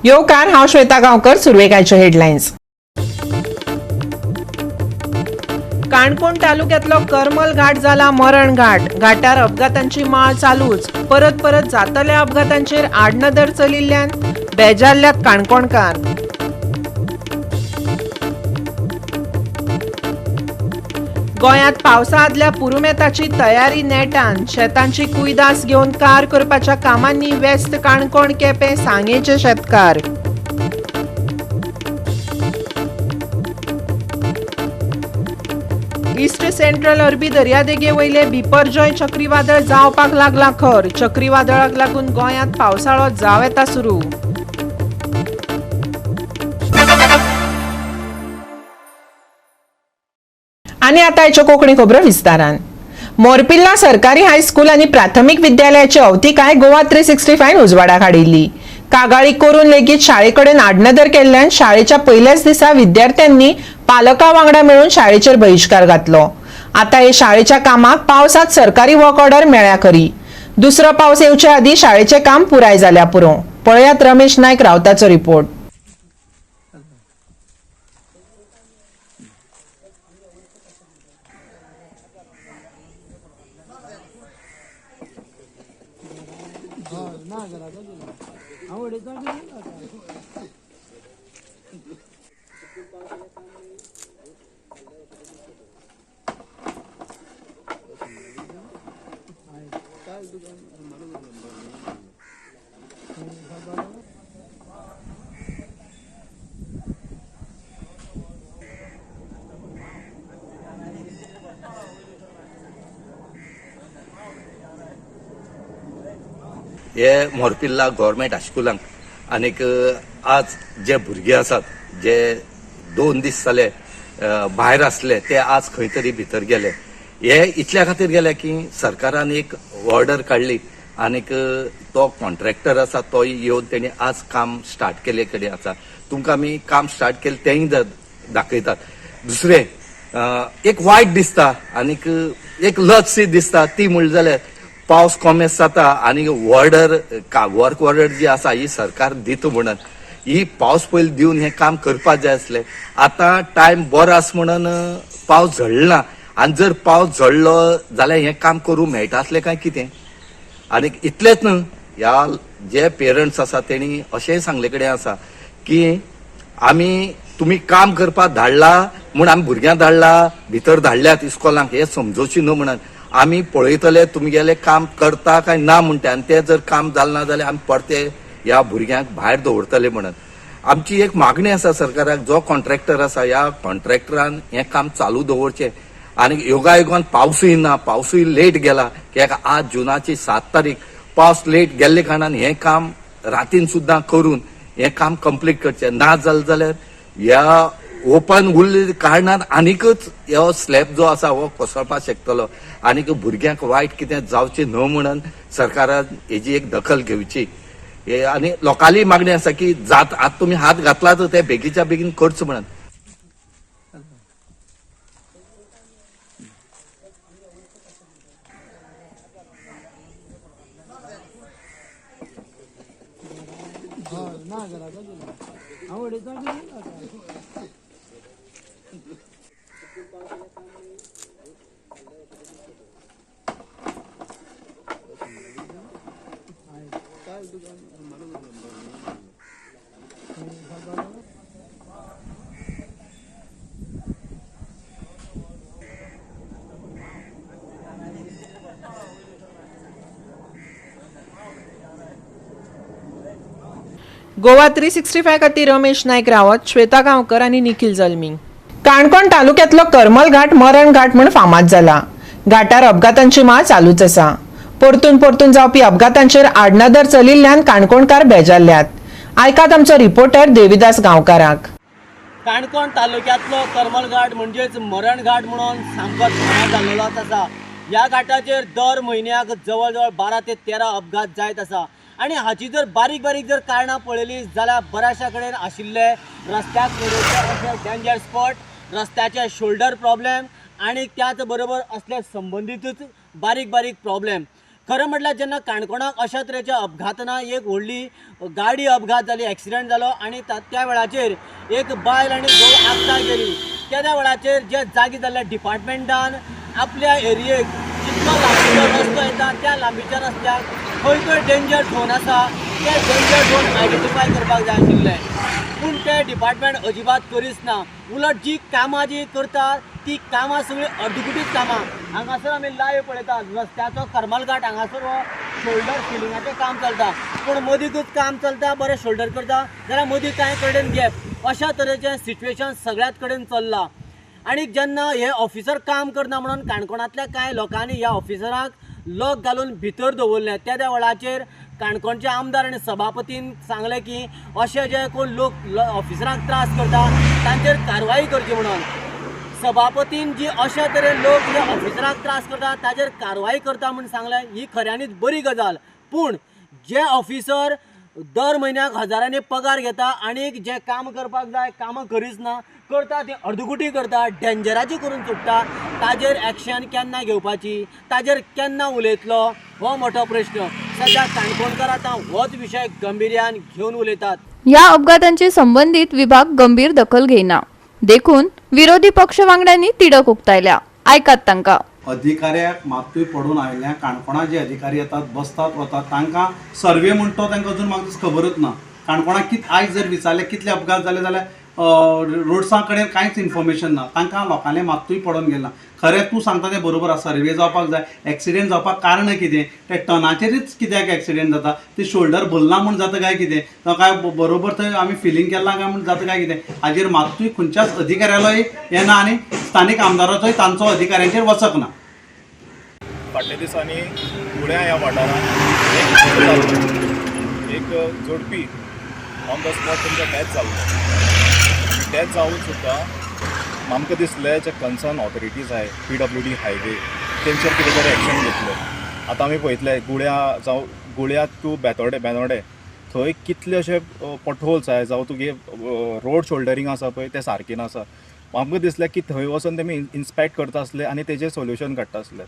येवकार, हांव श्वेता गांवकर. सुरवेक आयच्यो हेडलायन्स. काणकोण तालुक्यातलो करमल घाट जाला मरण घाट. घाटार अपघातांची माळ चालूच. परत परत जातल्या अपघातांचेर आडनदर चलिल्ल्यान बेजारल्यात काणकोणकार. गोंयांत पावसा आदल्या पुरुमेताची तयारी नेटान. शेतांची कुयदास घेवन कार करपाच्या कामांनी व्यस्त काणकोण, केपें, सांगेचे शेतकार. ईस्ट सेंट्रल अरबी दर्यादेगे वयले बिपरजॉय चक्रीवादळ जावपाक लागला खर. चक्रीवादळाक लागून गोंयांत पावसाळो जावं येता सुरू. आनी आतां आयच्यो कोंकणी खबरो विस्तारान. मोरपिल्ला सरकारी हायस्कूल आनी प्राथमीक विद्यालयाची अवतिकाय गोवा 365 उजवाडाक हाडिल्ली. कागाळी करून लेगीत शाळेकडेन आडनदर केल्ल्यान शाळेच्या पयल्याच दिसा विद्यार्थ्यांनी पालकां वांगडा मेळून शाळेचेर बहिश्कार घातलो. आता हे शाळेच्या कामाक पावसात सरकारी वर्क ऑर्डर मेळ्ळ्या खरी, दुसरो पावस येवचे आदी शाळेचें काम पुराय जाल्या पुरो. पळयात रमेश नायक रावताचो रिपोर्ट. हे मोरपिल्ला गव्हर्मेंट हायस्कुलांक आनीक आज जे भुरगे आसात जे 2 दीस जाले भायर आसले ते आज खंय तरी भितर गेले. हे इतल्या खातीर गेले की सरकारान एक ऑर्डर काडली आनीक तो कॉन्ट्रॅक्टर आसा तो येवन तेणी आज काम स्टार्ट केल्ले कडेन आसा. तुमकां आमी काम स्टार्ट केलें तेंय दाखयतात. दुसरें एक वायट दिसता आनीक एक लज शी दिसता ती म्हणली जाल्यार पावस कॉमेस जाता आनी ऑर्डर वर्क ऑर्डर जी आसा ही सरकार दिता म्हणून ही पावस पयलीं दिवन हें काम करपाक जाय आसलें. आतां टायम बरो आसा म्हणून पावस झडना आनी जर पावस झडलो जाल्यार हें काम करूंक मेळटा आसलें काय कितें. आनी इतलेंच न्हू, ह्या जे पेरंट्स आसा तेणी अशेंय सांगले कडेन आसा की आमी तुमी काम करपाक धाडला म्हूण आमी भुरग्यांक धाडला भितर धाडल्यात इस्कॉलांक हें समजोवचें न्हू म्हणून आमी पळयतले तुमगेलें काम करता काय ना म्हणटा आनी तें जर काम जालें ना जाल्यार आमी परते ह्या भुरग्यांक भायर दवरतले म्हणून आमची एक मागणी आसा सरकाराक. जो कॉन्ट्रॅक्टर आसा ह्या कॉन्ट्रॅक्टरान हें काम चालू दवरचें. आनी योगायोगान पावसूय ना, पावसूय लेट गेला कित्याक आज जुनाची 7 तारीख, पावस लेट गेल्ले कारणान हें काम रातीन सुद्दां करून हें काम कंप्लीट करचें. ना जालें जाल्यार ह्या ओपन उरले कारणान आनीकच हो स्लॅब जो आसा हो कोसळपाक शकतलो आनीक भुरग्यांक वायट कितें जावचें न्हू म्हणून सरकारान हेजी एक दखल घेवची. हे आनी लोकांली मागणी आसा की जात आतां तुमी हात घातला तर ते बेगीच्या बेगीन करचो म्हणून. गोवा 365 खातीर रमेश नायक रावत, श्वेता गांवकर आनी निखिल जल्मी. काणकोण तालुक्यातलो करमल घाट मरण घाट म्हूण फामाद जाला. घाटार अपघातांची माळ चालूच आसा. परतून परतून जावपी अपघातांचेर आडनदर चलिल्ल्यान काणकोणकार बेजारल्यात. आयकात आमचो रिपोर्टर देविदास गांवकाराक. काणकोण तालुक्यातलो करमल घाट म्हणजेच मरण घाट म्हणून सामको फामाद जाल्लो आसा. ह्या घाटाचेर दर म्हयन्याक जवळ जवळ 12 ते 13 अपघात जायत आसा आनी हाची जर बारीक बारीक जर कारणां पळयली जाल्यार बऱ्याचशा कडेन आशिल्ले रस्त्या कडेचे अशे डेंजर स्पॉट, रस्त्याचे शोल्डर प्रॉब्लेम आनी त्याच बरोबर असले संबंदीतच बारीक बारीक प्रॉब्लेम. खरें म्हटल्यार जेन्ना काणकोणाक अशा तरेच्या अपघातान एक व्हडली गाडी अपघात जाली, एक्सिडंट जालो आनी त्या वेळाचेर एक बायल आनी घोव आगता गेली, त्या वेळाचेर जे जागी जाल्ल्या डिपार्टमेंटान आपल्या एरियेक जितलो लांबीचो रस्तो येता त्या लांबीच्या रस्त्याक खंय खंय डेंजर झोन आसा ते डेंजर झोन आयडेंटिफाय करपाक जाय आशिल्लें, पूण ते डिपार्टमेंट अजिबात करीच ना. उलट जी कामां जी करता ती कामां सगळीं अर्दकुटीच कामां. हांगासर आमी लायव्ह पळयतात रस्त्याचो करमलघाट हांगासर हो शोल्डर फिलिंगाचें काम चलता, पूण मदींकूच काम चलता, बरें शोल्डर करता जाल्यार मदीं कांय कडेन गॅप, अशा तरेचें सिट्युएशन सगळ्याच कडेन चल्लां. आनी जेन्ना हे ऑफिसर काम करना म्हणून काणकोणांतल्या कांय लोकांनी ह्या ऑफिसरांक लॉक घालून भितर दवरलें. त्या त्या वेळाचेर काणकोणचे आमदार आनी सभापतीन सांगलें की अशे जे कोण लोक ऑफिसरांक त्रास करता तांचेर कारवाई करची म्हणून. सभापतीन जी अशा तरेन लोक जे ऑफिसरांक त्रास करता ताचेर कारवाई करता म्हूण सांगलें, ही खऱ्यांनीच बरी गजाल. पूण जे ऑफिसर दर म्हयन्याक हजारांनी पगार घेता आनी जे काम करपाक जाय कामां करीच ना, करता ती अर्दकुटी करता, डेंजराची करून सोडटा, ताजेर एक्शन केन्ना घेवपाची, ताजेर केन्ना उलयतलो हो मोठो प्रश्न. सद्या काणकोणकर आतां होच विशय गंभीर्यान घेवन उलयतात. ह्या अपघातांचे संबंदीत विभाग गंभीर दखल घेयना देखून विरोधी पक्ष वांगड्यांनी तिडक उक्तायल्या. आयकात तांकां. अधिकाऱ्याक मातूय पडून आयिल्ल्या काणकोणा जे अधिकारी येतात बसतात वतात तांकां सर्वे म्हणटा तो तांकां अजून म्हाका खबरूच ना. काणकोणाक आयज जर विचारलें कितले अपघात जाले जाल्यार रोड्सां कडेन कांयच इन्फॉर्मेशन ना, तांकां लोकांनी मातूय पडून गेलें ना. खरें तूं सांगता तें बरोबर आसा, सर्वे जावपाक जाय, एक्सिडेंट जावपाक कारण कितें, ते टनाचेरूच कित्याक एक्सिडेंट जाता, ते शोल्डर भरला म्हूण जाता काय कितें, जावं काय बरोबर थंय आमी फिलींग केलां काय म्हूण जाता काय कितें, हाजेर मातूय खंयच्याच अधिकाऱ्यालोय येना आनी स्थानीक आमदाराचोय तांचो अधिकाऱ्यांचेर वचक ना. फाटल्या दिसांनी कुड्या ह्या वाठारांत एक जोडपी ऑन the spot तुमकां डॅथ जाल्लो. डॅथ जावन सुद्दां आमकां दिसलें जे कन्सर्न ऑथॉरिटीज आहाय PWD highway तेंचेर कितें तरी एक्शन घेतलें. आतां आमी पळयतले गुळ्या जावं गुळ्या टू बेतोडे बेनोडे थंय कितले अशे पॉटहोल्स आहाय जावं तुगे रोड शोल्डरींग आसा पळय तें सारकें नासा. आमकां दिसलें की थंय वचोन तेमी इन्स्पेक्ट करता आसले आनी तेजेर सोल्युशन काडटा आसले.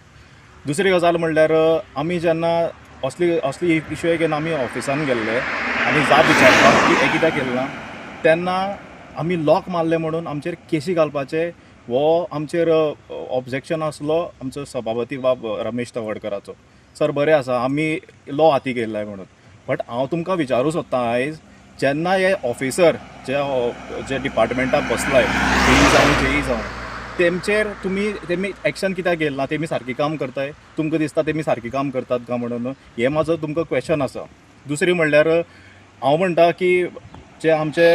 दुसरी गजाल म्हणल्यार आमी जेन्ना असली असली इशू घेवन आमी ऑफिसान गेल्ले आनी जाप विचारपाक की हें कित्याक केलें ना, तेन्ना आमी लॉक मारले म्हणून आमचेर केसी घालपाचे हो आमचेर ऑब्जेक्शन आसलो आमचो सभापती बाब रमेश तवडकराचो. सर बरें आसा आमी लॉ हाती घेयल्ले म्हणून, बट हांव तुमकां विचारूं सोदतां आयज जेन्ना हे ऑफिसर जे जे डिपार्टमेंटाक बसलाय जेई जावं जेई जावं तेमचेर तुमी तेमी एक्शन कित्याक घेयला ना, तेमी सारकें काम करताय, तुमकां दिसता तेमी सारकें काम करतात काय म्हणून, हें म्हाजो तुमकां क्वेशन आसा. दुसरें म्हणल्यार हांव म्हणटा की जे आमचे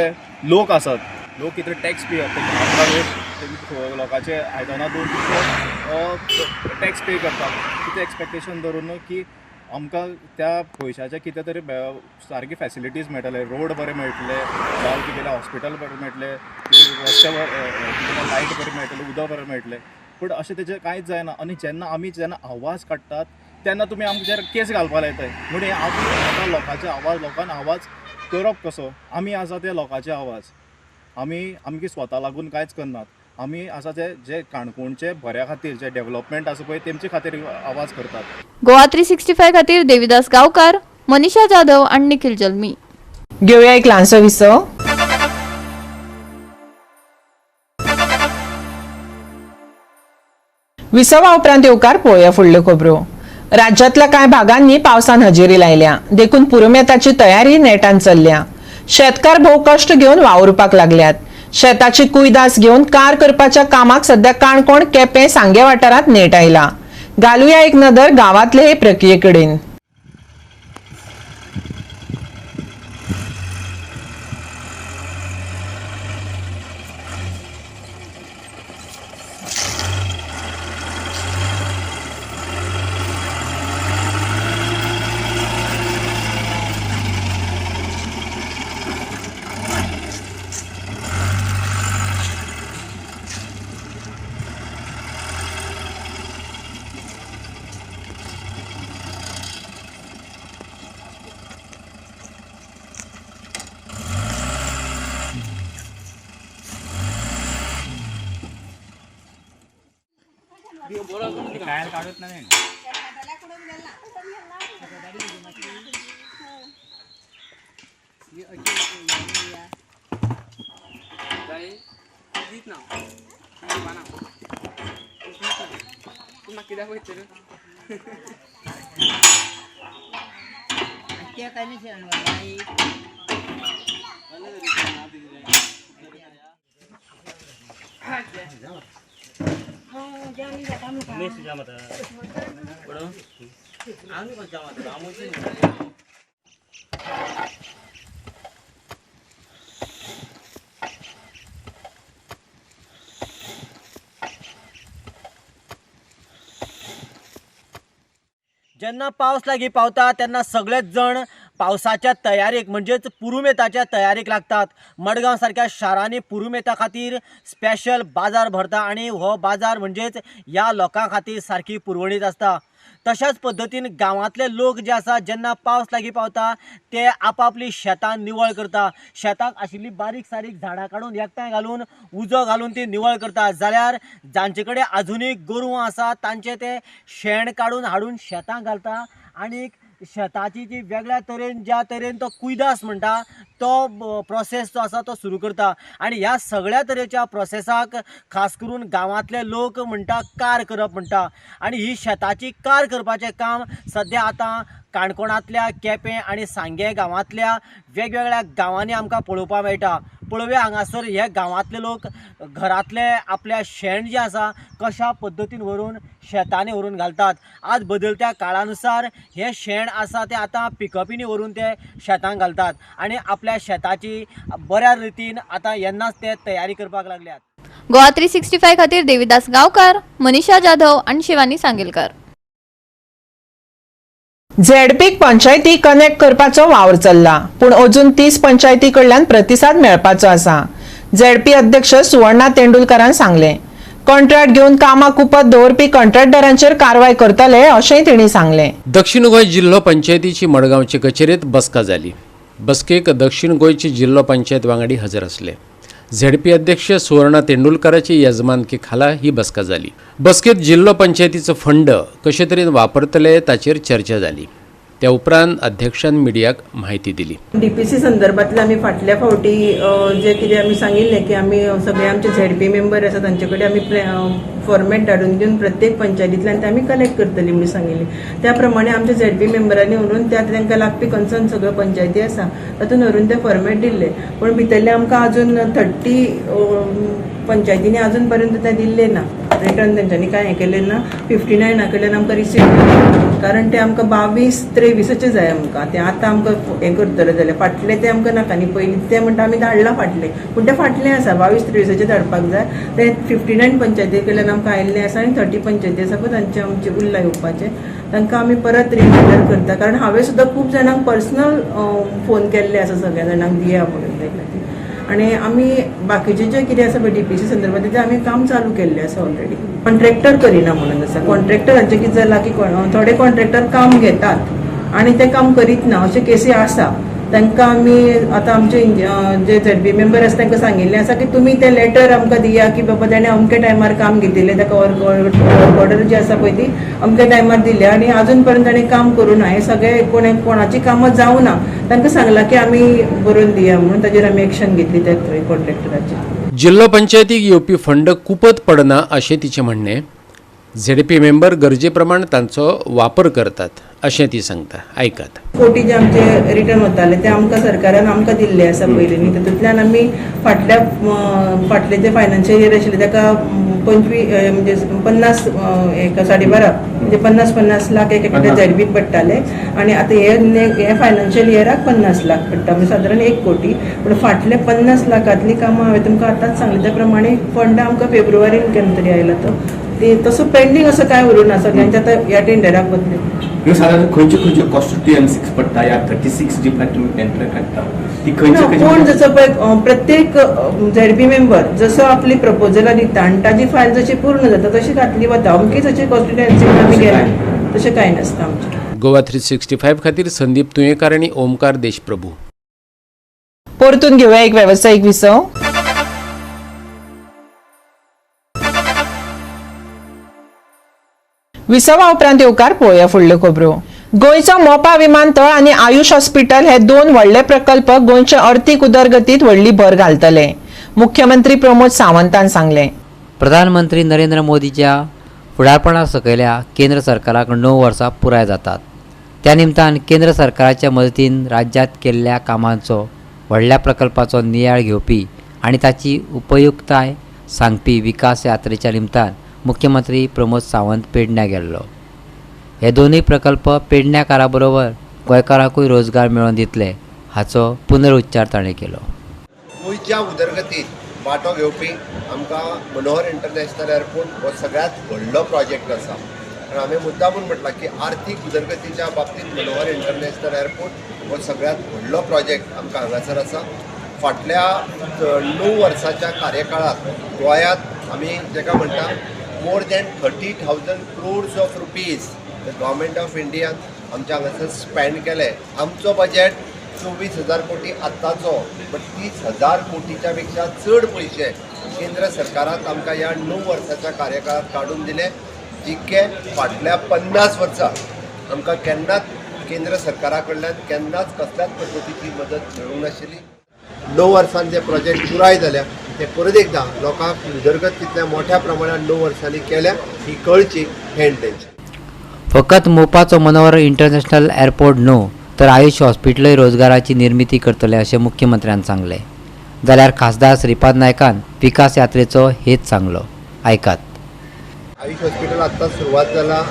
लोक आसात, लोक कितें टॅक्स पे करता, लोकांचे आयदनां दोन टॅक्स पे करतात, कितें एक्सपेक्टेशन धरून की आमकां त्या पयशाचे कितें तरी सारकी फॅसिलिटीज मेळटले, रोड बरे मेळटले, जावं तुगेलें हॉस्पिटल बरें मेळटलें, रस्ते तुगेलें लायट बरें मेळटलें, उदक बरें मेळटलें, पूण अशें तेजें कांयच जायना. आनी जेन्ना आमी जेन्ना आवाज काडटात तेन्ना तुमी आमचेर केस घालपाक लायताय. म्हणून आमी आतां लोकांचे आवाज, लोकांक आवाज करप कसो, आमी आसा ते लोकांचे आवाज, आमी आमगे स्वता लागून कांयच करनात, आमी आसा ते जे काणकोणचे बऱ्या खातीर जे डेव्हलपमेंट आसा पळय तेमचे खातीर आवाज करतात. गोवा 365 खातीर देविदास गावकार, मनीषा जाधव आणि निखिल जल्मी. घेऊया एक ल्हानसो विसव. विसवा उपरांत येवकार पळोवया फुडल्यो खबरो. राज्यांतल्या कांय भागांनी पावसान हजेरी लायल्या देखून पुरुमेताची तयारी नेटान चल्ल्या. शेतकार भोव कश्ट घेवन वावुरपाक लागल्यात. शेताची कुयदास घेवन कार करपाच्या कामाक सध्या काणकोण, केपें, सांगे वाठारांत नेट आयला. घालुया एक नदर गांवांतले हे प्रक्रियेकडेन. जेन्ना पावस लागीं पावता तेन्ना सगळेच जण पावसाच्या तयारेक म्हणजेच पुरुमेताच्या तयारेक लागतात। मडगांव सारक्या शारांनी पुरुमेता खातीर स्पेशल बाजार भरता आनी हो बाजार म्हणजेच ह्या लोकां खातीर सारकी पुरवणीत आसता। तशाच पद्दतीन गांवांतले लोक जे आसा जेन्ना पावस लागीं पावता ते आपापली शेतां निवळ करता। शेताक आशिल्ली बारीक सारीक झाडां काडून एकठांय घालून उजो घालून ती निवळ करता। जाल्यार जांचे कडेन आजुनूय गोरवां आसा तांचे ते शेण काडून हाडून शेतां घालता आनी शेताची जी वेगळ्या तरेन ज्या तरेन तो कुयदास म्हणटा तो प्रोसेस जो आसा तो सुरू करता। आनी ह्या सगळ्या तरेच्या प्रोसेसाक खास करून गांवांतले लोक म्हणटा कार करप म्हणटा आनी ही शेताची कार करपाचें काम सद्या आतां काणकोणांतल्या केपें आनी सांगें गांवांतल्या वेगवेगळ्या गांवांनी आमकां पळोवपाक मेळटा। पळोवया हांगासर हे गांवांतले लोक घरांतले आपल्या शेण जें आसा कशा पद्दतीन व्हरून शेतांनी व्हरून घालतात। आज बदलत्या काळानुसार हे शेण आसा ते आतां पिकअपीनी व्हरून ते शेतांक घालतात आनी आपल्या शेताची बऱ्या रितीन आतां येन्नाच ते तयारी करपाक लागल्यात। गोवा 365 खातीर देवीदास गांवकार, मनीषा जाधव आनी शिवानी सांगेलकर। झेडपीक पंचायती कनेक्ट करपाचो वावर चल्ला, पूण अजून 30 पंचायती कडल्यान प्रतिसाद मेळपाचो आसा। झेडपी अध्यक्ष सुवर्णा तेंडुलकरान सांगलें, कॉन्ट्रॅक्ट घेवन कामाक कुपत दवरपी कॉन्ट्रॅक्टरांचेर कारवाय करतले अशेंय तेणी सांगलें। दक्षिण गोंय जिल्हो पंचायतीची मडगांवचे कचेरेत बसका जाली। बसकेक दक्षिण गोंयची जिल्हो पंचायत वांगडी हजर आसले। झेडपी अध्यक्ष सुवर्णा तेंडुलकराची यजमानकी खाला ही बसका जाली। बसकेत जिल्हो पंचायतीचो फंड कशे तरेन वापरतले ताचेर चर्चा जाली। त्या उपरांत अध्यक्षान मिडियाक माहिती दिली। डीपीसी संदर्भातले आमी फाटल्या फावटी जे कितें आमी सांगिल्लें की आमी सगळे आमचे झेडपी मेंबर आसा तांचे कडेन आमी फॉर्मेट धाडून दिवन प्रत्येक पंचायतींतल्यान ते आमी कलेक्ट करतली म्हणून सांगिल्लें। त्या प्रमाणे आमच्या झेडपी मेंबरांनी व्हरून त्या तांकां लागपी कन्सर्न सगळ्यो पंचायती आसा तातूंत व्हरून ते फॉर्मेट दिल्ले, पूण भितरले आमकां अजून 30 पंचायतींनी अजून पर्यंत ते दिल्ले ना, रिटर्न तेंच्यांनी कांय हें केलें ना। 59 कडल्यान आमकां रिसीट, कारण ते आमकां 22-23 जाय आमकां, ते आतां आमकां हें करतले जाल्यार फाटले ते आमकां नाका न्ही, पयलीं ते म्हणटा आमी धाडलां फाटले, पूण ते फाटले आसा 22-23 धाडपाक जाय। ते 59 पंचायती कडल्यान आमकां आयिल्ले आसा आनी 30 पंचायती आसा पळय तांचे आमचे उरला येवपाचे, तांकां आमी परत रिमांयडर करता। कारण हांवें सुद्दां खूब जाणांक पर्सनल फोन केल्ले आसा सगळ्या जाणांक दिया म्हणून ते खातीर। आनी आमी बाकीचे जे कितें आसा पळय डीपीसी संदर्भात ते आमी काम चालू केल्लें आसा ऑलरेडी। कॉन्ट्रॅक्टर करिना म्हणून आसा, कॉन्ट्रॅक्टरांचें कितें जालां की थोडे कॉन्ट्रॅक्टर काम घेतात आनी ते काम करीत ना अशे केसी आसा। तांकां आमी आतां आमचे जे झेडपी मेंबर आसा तांकां सांगिल्लें आसा की तुमी ते लेटर आमकां दिया की बाबा ताणें अमके टायमार काम घेतिल्लें, ताका वर्क ऑर्डर जी आसा पळय ती अमके टायमार दिल्या आनी आजून पर्यंत ताणें काम करूं ना, हें सगळें कोणाची कामां जावं ना, तांकां सांगलां की आमी बरोवन दिया म्हणून, ताजेर आमी एक्शन घेतली त्या कॉन्ट्रॅक्टराचेर। जिल्हो पंचायतीक येवपी फंड कुपत पडना अशें तिचें म्हणणें। झेडपी मेंबर गरजे प्रमाण तांचो वापर करतात अशें ती सांगता। आयकात। कोटी जे आमचे रिटर्न वताले ते आमकां सरकारान आमकां दिल्ले आसा पयलीं न्ही, तातूंतल्यान आमी फाटल्या फाटले जे फायनान्शियल इयर आशिल्ले ताका 25 म्हणजे 50 एक 12.5 म्हणजे 50-50 लाख एक एकट्या झेडपीक पडटाले आनी आतां हे फायनान्शियल इयराक 50 लाख पडटा, म्हणजे सादारण 1 कोटी। पूण फाटले 50 लाखांतली कामां हांवें तुमकां आतांच सांगलें त्या प्रमाणे फंड आमकां फेब्रुवारीन केन्ना तरी आयला तो ते तसो पेंडींग असो कांय उरूं ना, सगळ्यांच्या आतां ह्या टेंडराक बदले। साधारण खंयचे खंयचे कॉन्स्टिट्युएन्सीक पडटा ह्या 36 जी तुमी टेंडर काडटा ती खंयचे कोण जसो पळय प्रत्येक झेडपी मेंबर जसो आपली प्रपोजलां दिता आनी ताजी फायल जशी पूर्ण जाता तशी घातली वता, अमकीच अशी कॉन्स्टिट्युएन्सीक आमी गेला तशें कांय नासता आमचें। गोवा 365 खातीर संदीप तुयेंकार आनी ओमकार देशप्रभू। परतून घेवया एक वेवसायीक विसव। विसवा उपरांत येवकार पळोवया फुडल्यो खबरो। गोंयचो मोपा विमानतळ आनी आयुष हॉस्पिटल हे दोन व्हडले प्रकल्प गोंयचे अर्थीक उदरगतीत व्हडली भर घालतले, मुख्यमंत्री प्रमोद सावंतान सांगलें. प्रधानमंत्री नरेंद्र मोदीच्या फुडारपणा सकयल्या केंद्र सरकाराक 9 वर्सां पुराय जातात. त्या निमतान केंद्र सरकाराच्या मदतीन राज्यांत केल्ल्या कामांचो व्हडल्या प्रकल्पाचो नियाळ घेवपी आनी ताची उपयुक्तताय सांगपी विकास यात्रेच्या निमतान मुख्यमंत्री प्रमोद सावंत पेडण्यां गेल्लो. हे दोनूय प्रकल्प पेडण्याकारा बरोबर गोंयकारांकूय रोजगार मेळोवन दितले हाचो पुनरुच्चार ताणें केलो. गोंयच्या उदरगतीत वांटो घेवपी आमकां मनोहर इंटरनॅशनल एअरपोर्ट हो सगळ्यांत व्हडलो प्रोजेक्ट आसा. कारण हांवें मुद्दामून म्हटलां की आर्थीक उदरगतीच्या बाबतींत मनोहर इंटरनॅशनल एअरपोर्ट हो सगळ्यांत व्हडलो प्रोजेक्ट आमकां हांगासर आसा. फाटल्या 9 वर्साच्या कार्यकाळांत गोंयांत आमी जेका म्हणटा more than 30,000 crores of rupees the government of इंडियान आमच्या हांगासर स्पेंड केले. आमचो बजेट 24,000 कोटी आत्ताचो, बट 30,000 कोटीच्या पेक्षा चड पयशे केंद्र सरकारान आमकां ह्या 9 वर्साच्या कार्यकाळांत काडून दिले, जितके फाटल्या 50 वर्सां आमकां केन्नाच केंद्र सरकारा कडल्यान केन्नाच कसल्याच पद्दतीची मदत मेळूंक नाशिल्ली. 9 वर्सांत जे प्रोजेक्ट पुराय जाल्या ते परत एकदां लोकांक उदरगत कितल्या मोठ्या प्रमाणात 9 वर्सांनी केल्या ही कळची हें इंटेन्शन. फकत मोपाचो मनोहर इंटरनॅशनल एअरपोर्ट न्हू तर आयुष हॉस्पिटलय रोजगाराची निर्मिती करतले अशें मुख्यमंत्र्यान सांगलें. जाल्यार खासदार श्रीपाद नायकान विकास यात्रेचो हेत सांगलो. आयकात. आयुष हॉस्पिटल आत्तां सुरवात जाला.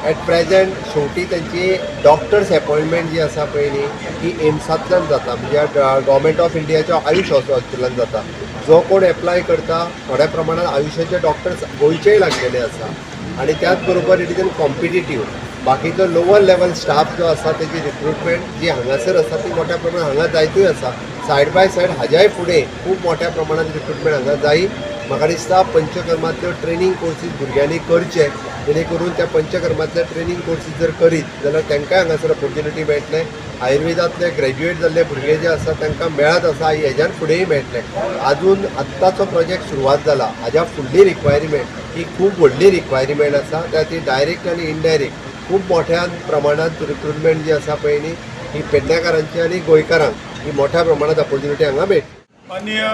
एट प्रेजेंट शेवटी तांची डॉक्टर्स एपॉयंटमेंट जी आसा पळय न्ही ती एम्सांतल्यान जाता, म्हणजे गव्हर्मेंट ऑफ इंडियाच्या आयुष हॉस्पिटलान जाता. जो कोण एप्लाय करता थोड्या प्रमाणात आयुषाचे डॉक्टर्स गोंयचेय लागलेले आसा आनी त्याच बरोबर it is an competitive. बाकीचो लोवर लेवल स्टाफ जो आसा तेजी रिक्रुटमेंट जी हांगासर आसा ती मोठ्या प्रमाणात हांगा जायतूय आसा. सायड बाय सायड हाज्याय फुडें खूब मोठ्या प्रमाणात रिक्रुटमेंट हांगा जायी. म्हाका दिसता पंचकर्मांतल्यो ट्रेनींग कोर्सीस भुरग्यांनी करचे, जेणे करून त्या पंचकर्मांतले ट्रेनींग कोर्सीस जर करीत जाल्यार तांकांय हांगासर ऑपोर्च्युनिटी मेळटलें. आयुर्वेदांतले ग्रॅज्युएट जाल्ले भुरगे जे आसा तांकां मेळत आसा, हेज्यान फुडेंय मेळटलें. आजून आत्ताचो प्रोजेक्ट सुरवात जाला, हाज्या फुडली रिक्वायरमेंट ही खूब व्हडली रिक्वायरमेंट आसा. त्या ती डायरेक्ट आनी इनडायरेक्ट खूब मोठ्या प्रमाणांत रिक्रुटमेंट जी आसा पळय न्ही ही पेडणेकारांची आनी गोंयकारांक ही मोठ्या प्रमाणात ऑपोर्च्युनिटी हांगा मेळटली. माननीय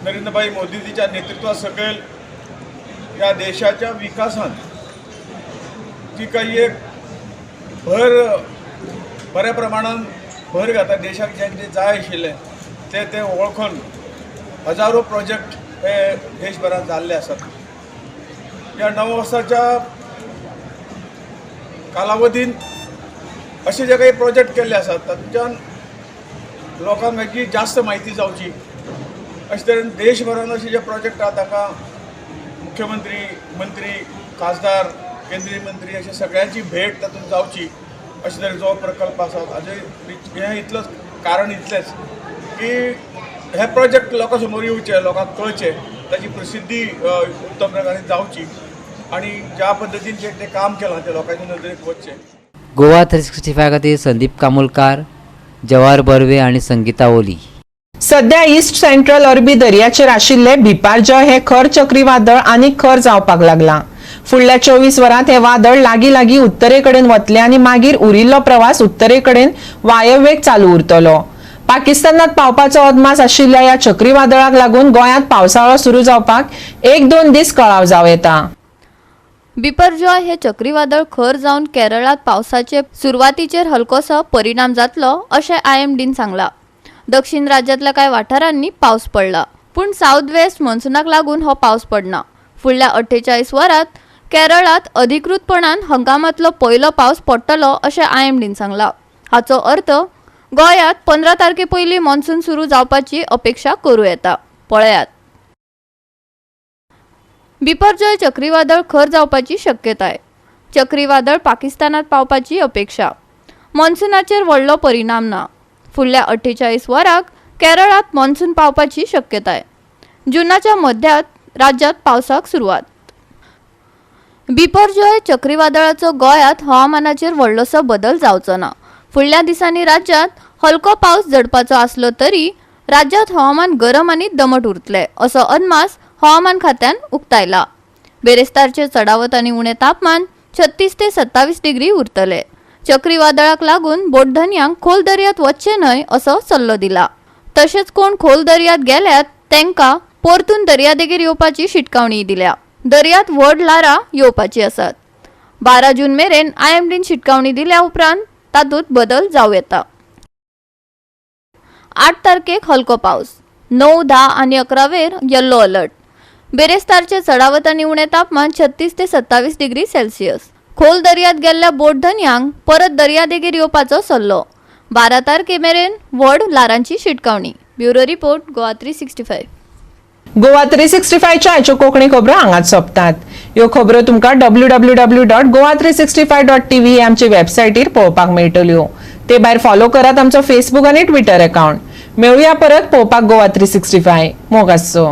नरेंद्रभाई मोदीजीच्या नेतृत्वासकयल या देशाच्या विकासात जी काही एक भर बऱ्या प्रमाणात भर घाता, देशाक जें कितें जाय आशिल्लें तें ते वळखून हजारो प्रोजेक्ट हे देशभरात जाल्ले आसात. या 9 वर्साच्या कालावधीन असे जे काही प्रोजेक्ट केल्ले आसात तातूंतल्यान लोकांक हाची जास्त म्हायती जावची अशे तरेन देशभरान अशे जे प्रोजेक्ट आहा ताका मुख्यमंत्री, मंत्री, खासदार, केंद्रीय मंत्री अशे सगळ्यांची भेट तातूंत जावची अशे तरेचो प्रकल्प आसा. हाजे हें इतलोच कारण इतलेंच की हे प्रोजेक्ट लोकां समोर येवचे, लोकांक कळचे, ताची प्रसिद्धी उत्तम प्रकारे जावची आनी ज्या पद्दतीन जें काम केलां तें लोकांच्या नदरेक वचचें. गोवा 365 खातीर संदीप कामुलकार, जवाहर बर्वे आनी संगीता ओली. सध्या ईस्ट सेंट्रल अरबी दर्याचेर आशिल्ले बिपारजॉय हे खर चक्रीवादळ आनी खर जावपाक लागलां. फुडल्या 24 वरांत हे वादळ लागीं लागीं उत्तरेकडेन वतले आनी मागीर उरिल्लो प्रवास उत्तरेकडेन वायव्येक चालू उरतलो. पाकिस्तानात पावपाचो अदमास आशिल्ल्या ह्या चक्रीवादळाक लागून गोंयांत पावसाळो सुरू जावपाक 1-2 दीस कळाव जावं येता. बिपरजॉय हे चक्रीवादळ खर जावन केरळात पावसाचे सुरवातीचेर हलकोसो परिणाम जातलो अशें IMDन सांगला. दक्षिण राज्यांतल्या कांय वाठारांनी पावस पडला, पूण सावथ वेस्ट मॉन्सुनाक लागून हो पावस पडना. फुडल्या 48 वरांत केरळात अधिकृतपणान हंगामांतलो पयलो पावस पडटलो अशें IMDन सांगला. हाचो अर्थ गोंयांत 15 तारखे पयलीं मॉन्सून सुरू जावपाची अपेक्षा करूं येता. पळयात. बिपरजॉय चक्रीवादळ खर जावपाची शक्यताय. चक्रीवादळ पाकिस्तानात पावपाची अपेक्षा. मॉन्सुनाचेर व्हडलो परिणाम ना. फुडल्या 48 वरांक केरळात मॉन्सून पावपाची शक्यताय. जुनाच्या मध्यात राज्यात पावसाक सुरवात. बिपरजॉय चक्रीवादळाचो गोंयांत हवामानाचेर व्हडलोसो बदल जावचो ना. फुडल्या दिसांनी राज्यांत हलको पावस झडपाचो आसलो तरी राज्यांत हवामान गरम आनी दमट उरतलें असो अदमास हवामान खात्यान उक्तायला. बेरेस्तारचे चडावत आनी उणें तापमान 36 ते 27 डिग्री उरतले. चक्रीवादळाक लागून बोटधनयांक खोल दर्यांत वचचें न्हय असो सल्लो दिला. तशेंच कोण खोल दर्यांत गेल्यात तेंकां परतून दर्यादेगेर येवपाची शिटकावणी दिल्या. दर्यांत व्हड ल्हारां येवपाची आसात. 12 जून मेरेन आयएमडीन शिटकावणी दिल्या उपरांत तातूंत बदल जावं येता. 8 तारखेक हलको पावस. 9, 10 आनी 11वेर येल्लो अलर्ट. बेरेस्तारचे चडावत आनी उणें तापमान 36 ते 27 डिग्री सेल्सियस. खोल दर्यांत गेल्ल्या बोटधनयांक परत दर्यादेगेर येवपाचो सल्लो. 12 तारखे मेरेन व्हड ल्हारांची शिटकावणी. Bureau report, Goa 365. Goa 365च्या आयच्यो कोंकणी खबरो हांगाच सोंपतात. ह्यो खबरो तुमकां www.goa365.tv हे आमचे वेबसायटीर पळोवपाक मेळटल्यो. ते भायर फॉलो करात आमचो फेसबूक आनी ट्विटर अकाउंट. मेळुया परत पळोवपाक गोवा 365. मोग आसचो.